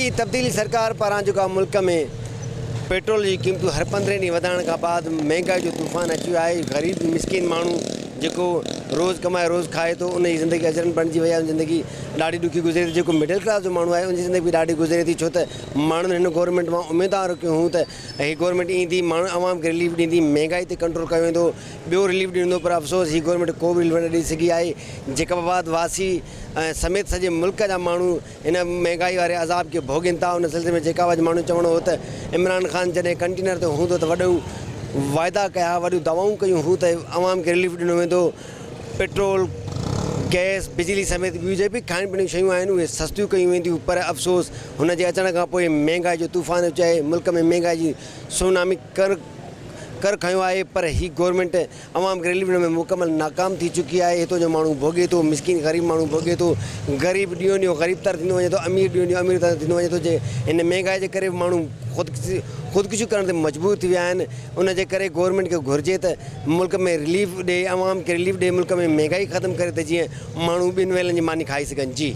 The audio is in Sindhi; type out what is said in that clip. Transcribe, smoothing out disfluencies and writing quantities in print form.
جي تبديلي سرڪار پاران جيڪا ملڪ ۾ پيٽرول جي قيمتون هر پندرهين ڏينهن وڌائڻ کان بعد مهنگائي جو طوفان اچي ويو آهي غريب مسڪين ماڻهو جيڪو روز ڪمائي روز کائي ٿو ان جي زندگي اجرن بڻجي وئي آهي ان جي زندگي ڏاڍي ڏکي گذري ٿي جيڪو مڊل ڪلاس جو ماڻهو آهي ان جي زندگي به ڏاڍي گذري ٿي ڇو ته ماڻهن هن گورنمينٽ مان اميدان رکيون هيون ته هي گورنمينٽ ايندي ماڻهن عوام کي رليف ڏيندي مهنگائي تي ڪنٽرول ڪيو ويندو ٻيو رليف ڏنو پر افسوس هي گورنمينٽ ڪو به رليف نه ڏئي سگهي آهي جيڪب آباد واسي ۽ سميت سڄي ملڪ جا ماڻهو هن مهنگائي واري عذاب کي ڀوڳين ٿا ان سلسلي ۾ جيڪب آباد جي ماڻهن جو چوڻ هو ته عمران خان جڏهن ڪنٽينر تي هوندو ته وڏيون واعدا ڪيا وڏيون دعوائون ڪيون هيون ته عوام کي رليف ڏنو ويندو پيٽرول، گئس، بجلي سميت ٻيون جيڪي به کائڻ پيئڻ جون شيون آهن اهي سستيون ڪيون وينديون پر افسوس هن جي اچڻ کان پوء مهنگائي جو طوفان اچي آهي ملڪ ۾ مهنگائي جي سونامي ڪر ڪر کنيو آهي پر هي گورنمينٽ عوام کي رليف ڏيڻ ۾ مڪمل ناڪام ٿي چڪي آهي هتو جو ماڻهو ڀوڳي ٿو مسڪين غريب ماڻهو ڀوڳي ٿو غريب ڏينهون ڏينهون غريب تر ٿيندو وڃي ٿو امير ڏينهون ڏينهون امير تر ٿيندو وڃي ٿو جي هن مهنگائي جي ڪري به ماڻهو خودڪشيون ڪرڻ تي مجبور ٿي ويا آهن ان جي ڪري گورنمينٽ کي گهرجي ته ملڪ ۾ رليف ڏي عوام کي رليف ڏي ملڪ ۾ مهنگائي ختم ڪري ته جيئن ماڻهو ٻن ويلن جي ماني کائي سگهن جي.